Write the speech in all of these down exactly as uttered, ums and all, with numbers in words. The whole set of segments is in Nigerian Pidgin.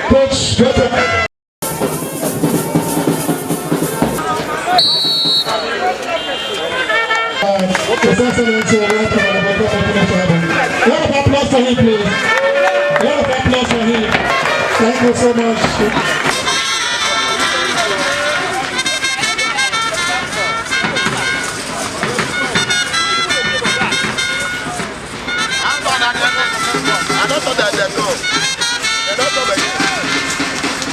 Coach, get a His Excellency, welcome, welcome, welcome, welcome. Round of applause for him, please. Round of applause for him. Thank you so much. I don't know that they go. They don't come again.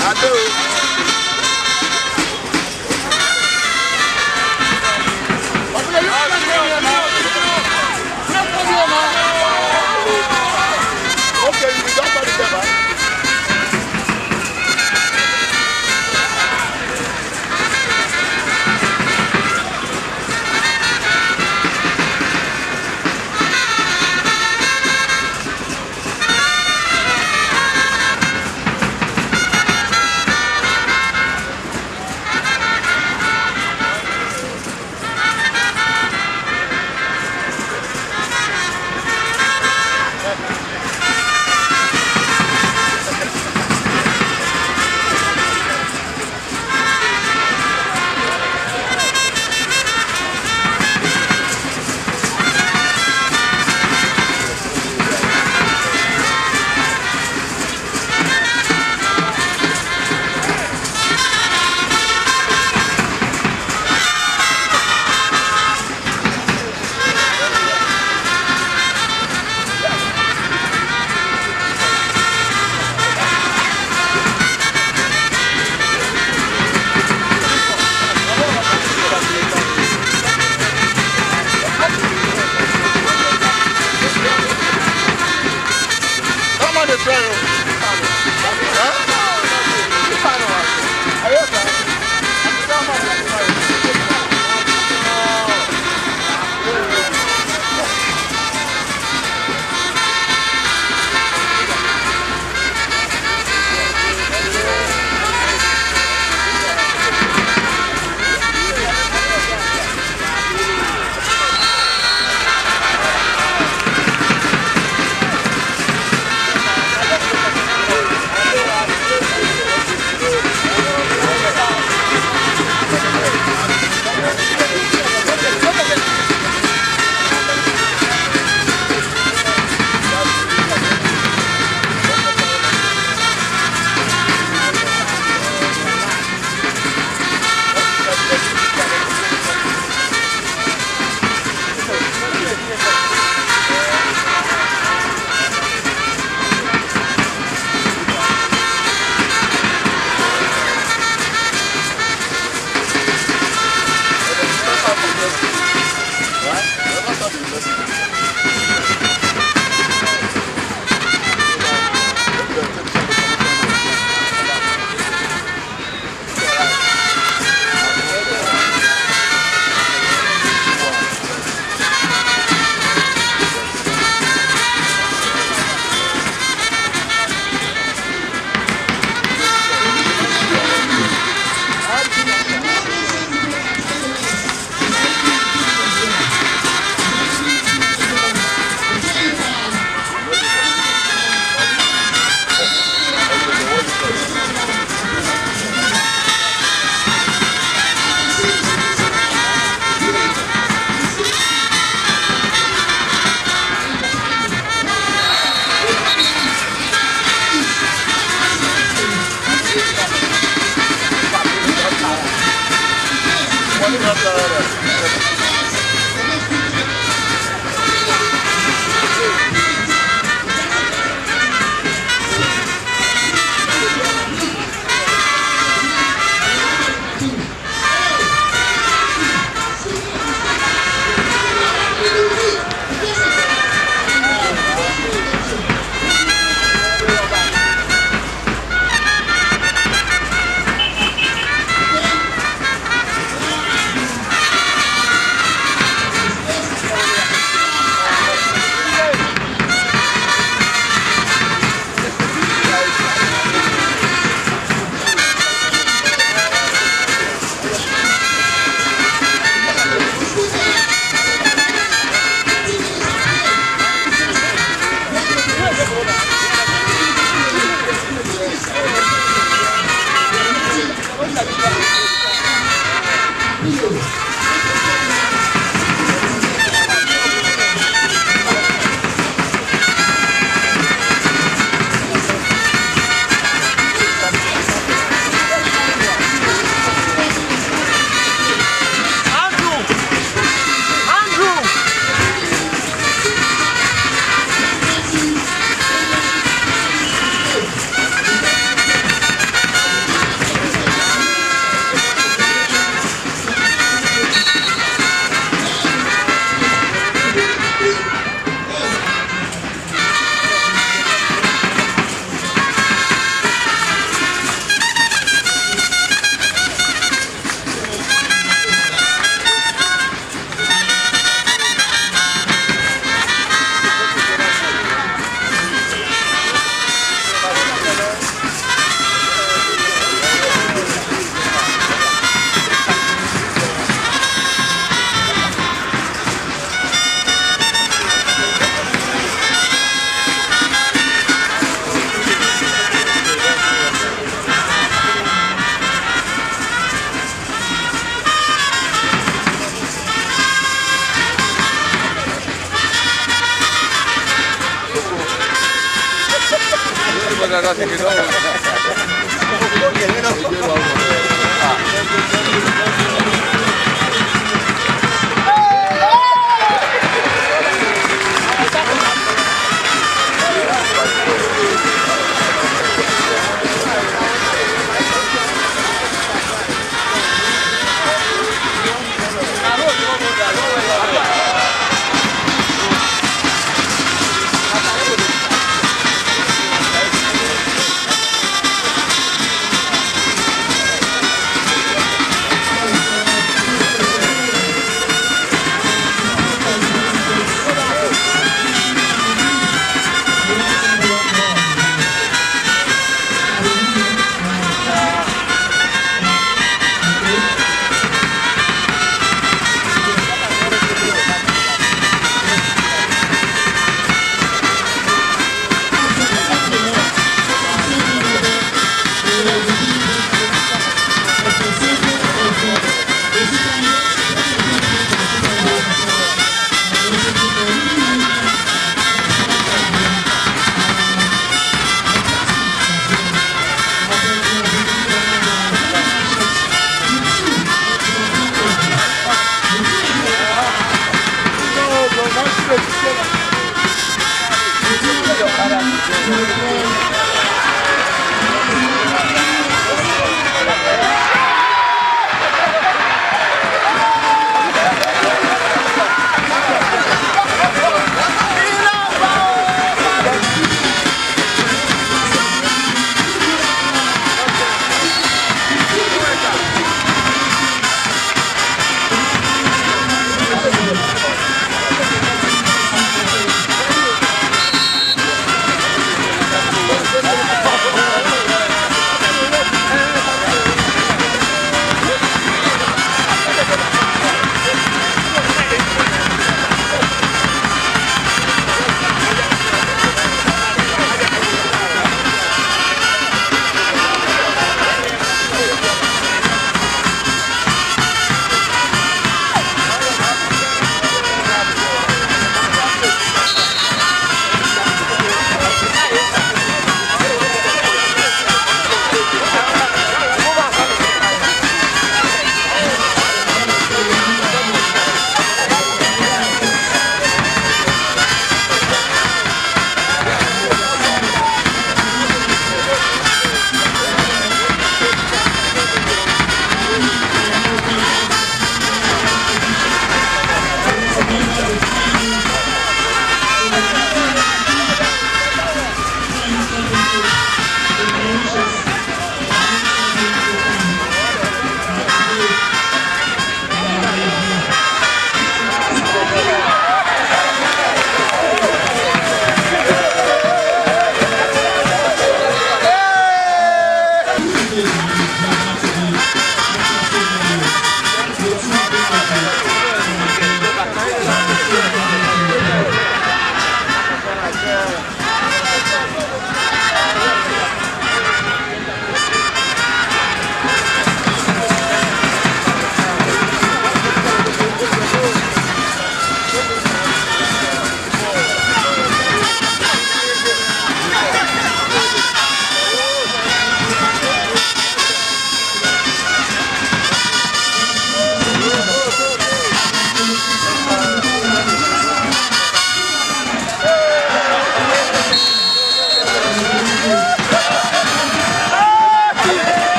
I do. Okay, you just put it there, man. Come on, dey try o. Huh?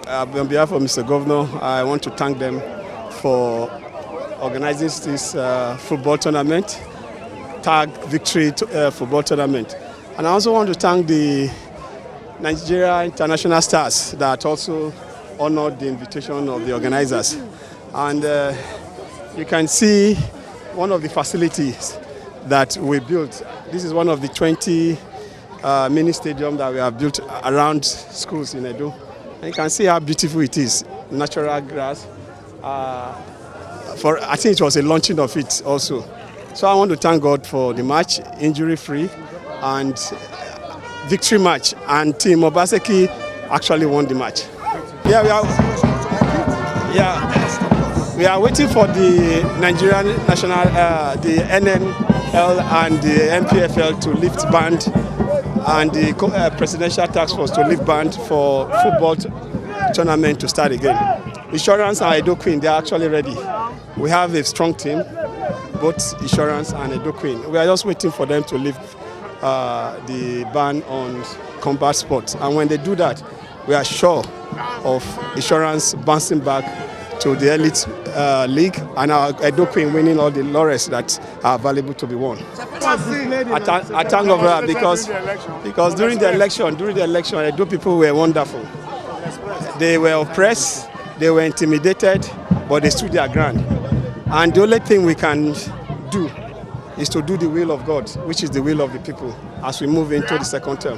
Uh, on behalf of Mister Governor, I want to thank them for organizing this uh, football tournament, Tag Victory to, uh, Football Tournament. And I also want to thank the Nigeria International Stars that also honored the invitation of the organizers. And uh, you can see one of the facilities that we built. This is one of the twenty uh, mini stadium that we have built around schools in Edo. And you can see how beautiful it is. Natural grass. Uh, for I think it was a launching of it also. So I want to thank God for the match, injury free, and victory match. And Team Obaseki actually won the match. Yeah, we are. Yeah, we are waiting for the Nigerian national, uh, the N N L and the N P F L to lift ban, and the co- uh, presidential task force to lift ban for football t- tournament to start again. Insurance and Edo Queen, they are actually ready. We have a strong team, both Insurance and Edo Queen. We are just waiting for them to lift uh, the ban on combat sports. And when they do that, we are sure of Insurance bouncing back to the elite uh, league and our Edo Queen winning all the laurels that are available to be won. I, thank, I thank God for that because, because during the election, during the election, Edo people were wonderful. They were oppressed, they were intimidated, but they stood their ground. And the only thing we can do is to do the will of God, which is the will of the people, as we move into the second term.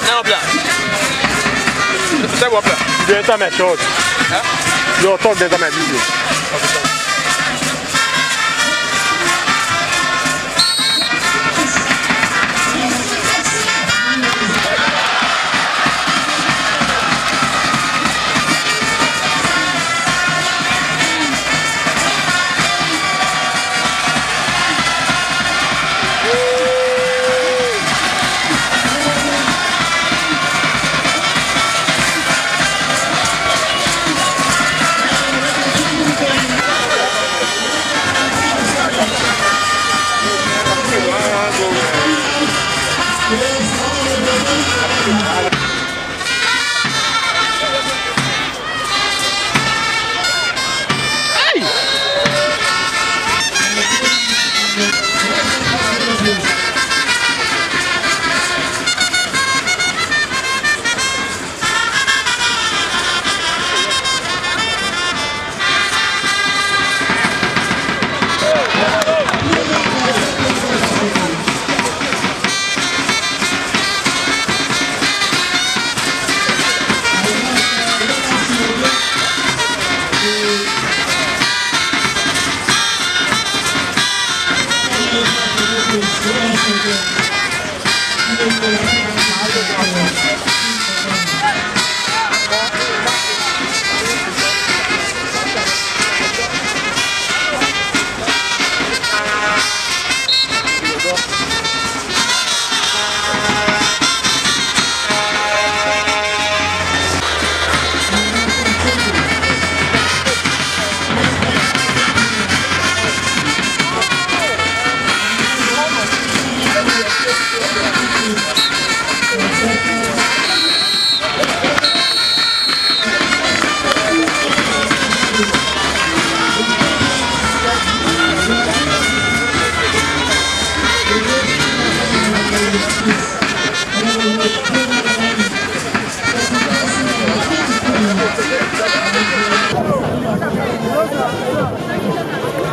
Now, plan. Say what, plan? You dey enter my church. Huh? Your talk dey enter my video.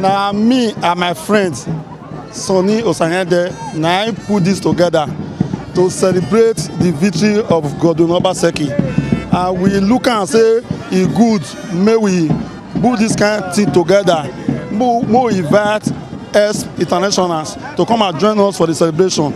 Na me and my friends, Sonny Osanyede, na I put this together to celebrate the victory of Godwin Obaseki. And we look and say e good, may we put this kind thing together. Mo, mo invite ex internationals to come and join us for the celebration.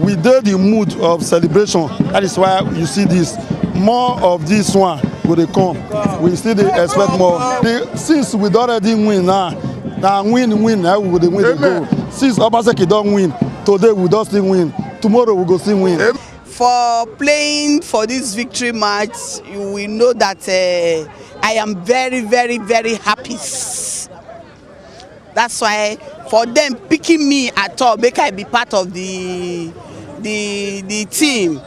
We dey the mood of celebration. That is why you see this. More of this one go dey come. We still dey expect more. The, since we don already win now, na win, win, na we go dey win dey go. Since Obaseki don win, today we don still win. Tomorrow we go still win. For playing for this victory match, you will know that uh, I am very, very, very happy. That's why for them picking me at all, make I be part of the the the team.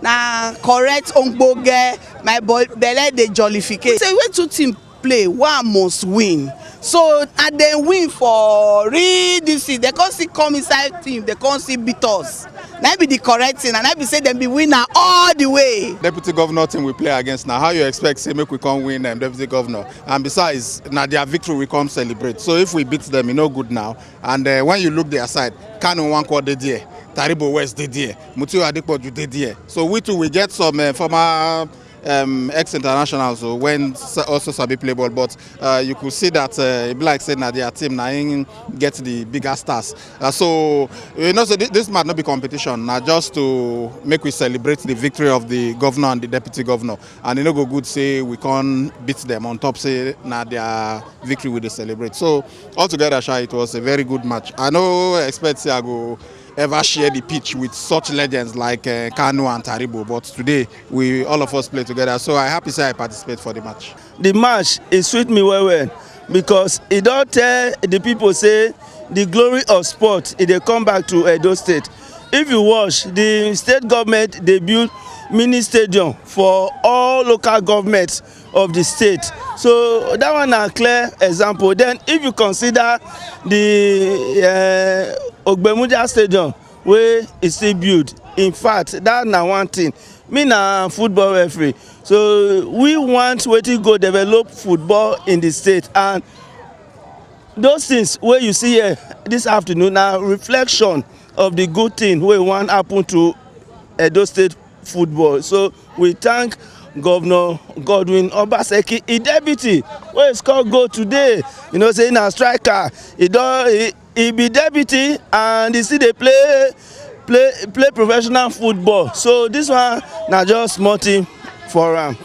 Na correct ongboge, my belle dey jollificate. Say when two team play, one must win. So and dem win for real this thing. Dem come still come inside team, dem come still beat us. Na be the correct thing, and I be say dem be winner all the way. Deputy governor team we play against now. How you expect say make we come win um, deputy governor? And besides, na their victory we come celebrate. So if we beat them, e no good now. And uh, when you look their side, Kanu Nwankwo dey there, Taribo West dey there, Mutiu Adepoju dey there. So we too we get some uh, former um, ex-internationals who when sa- also sabi play ball, but uh, you could see that uh, e be like say na their team na im get the bigger stars. Uh, so you know, so this, this match no be competition. Na just to make we celebrate the victory of the governor and the deputy governor, and e no go good say we can't beat them on top. Say na their victory we dey celebrate. So altogether, sha, it was a very good match. I no expect say I go ever share the pitch with such legends like uh, Kanu and Taribo, but today we all of us play together. So I happy say I participate for the match. The match, e sweet me well well because e don tell the people say the glory of sport e dey come back to Edo State. If you watch, the state government dey build mini stadium for all local governments of the state. So that one na clear example. Then if you consider the uh, Ogbemudia Stadium wey e still build, in fact, that na one thing. Me na football referee, so we want wetin go develop football in the state, and those things wey you see here this afternoon na reflection of the good thing wey wan happen to Edo State football. So we thank Governor Godwin Obaseki, e deputy wey score goal today. You know say na striker. E don e, e be deputy and e still dey play play play professional football. So this one na just small thing for am.